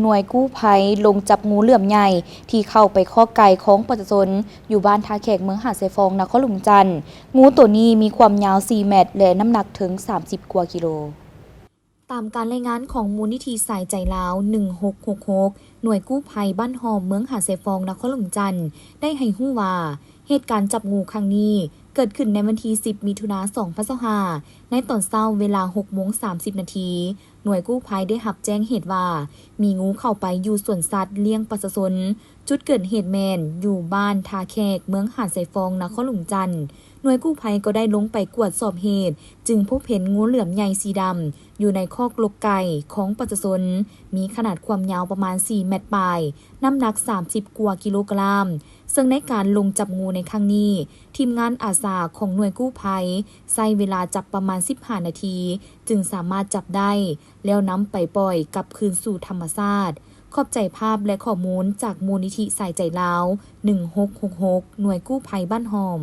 ໜ່ວຍກູ້ໄພລົງຈັບງູເຫຼື້ອມໃຫຍ່ ທີ່ເຂົ້າໄປຄອກໄກ່ຂອງປະຊາຊົນ ຢູ່ບ້ານທ່າແຂກ ເມືອງຫາດຊາຍຟອງ ນະຄອນຫຼວງວຽງຈັນ. ງູໂຕນີ້ມີຄວາມຍາວສີ່ແມັດ ແລະ ນ້ຳໜັກເຖິງສາມສິບກວ່າກິໂລ. ຕາມການລາຍງານຂອງມູນນິທິສາຍໃຈລາວ ໜຶ່ງຫົກຫົກຫົກ ໜ່ວຍກູ້ໄພບ້ານຫອມ ເມືອງຫາດຊາຍຟອງ ນະຄອນຫຼວງວຽງຈັນ ໄດ້ໃຫ້ຮູ້ວ່າ ເຫດການຈັບງູຄັ້ງນີ້ ເກີດຂຶ້ນໃນວັນທີສິບ ມິຖຸນາ ສອງພັນຊາວຫ້າ ໃນຕອນເຊົ້າເວລາຫົກໂມງສາມສິບນາທີ. ໜ່ວຍກູ້ໄພໄດ້ຮັບແຈ້ງເຫດວ່າ ມີງູເຂົ້າໄປຢູ່ສວນສັດລ້ຽງປະຊາຊົນ. ຈຸດເກີດເຫດແມ່ນຢູ່ບ້ານທ່າແຂກ ເມືອງຫາດຊາຍຟອງ ນະຄອນຫຼວງວຽງຈັນ. ໜ່ວຍກູ້ໄພກໍໄດ້ລົງໄປກວດສອບເຫດ ຈຶ່ງພົບເຫັນງູເຫຼື້ອມໃຫຍ່ສີດຳ ຢູ່ໃນຄອກລົກໄກ່ຂອງປະຊາຊົນ ມີຂະໜາດຄວາມຍາວປະມານສີ່ແມັດປາຍ, ນ້ຳໜັກສາມສິບກວ່າກິໂລກຣາມ. ເຊິ່ງໃນການລົງຈັບງູໃນຄັ້ງນີ້, ທີມງານອາສາຂອງໜ່ວຍກູ້ໄພໃຊ້ເວລາຈັບປະມານສິບຫ້ານາທີ ຈຶ່ງສາມາດຈັບໄດ້ ແລ້ວນຳໄປປ່ອຍກັບຄືນສູ່ທຳມະຊາດ. ຂອບໃຈພາບ ແລະ ຂໍ້ມູນຈາກມູນນິທິສາຍໃຈລາວ ໜຶ່ງຫົກຫົກຫົກ ໜ່ວຍກູ້ໄພບ້ານຫອມ.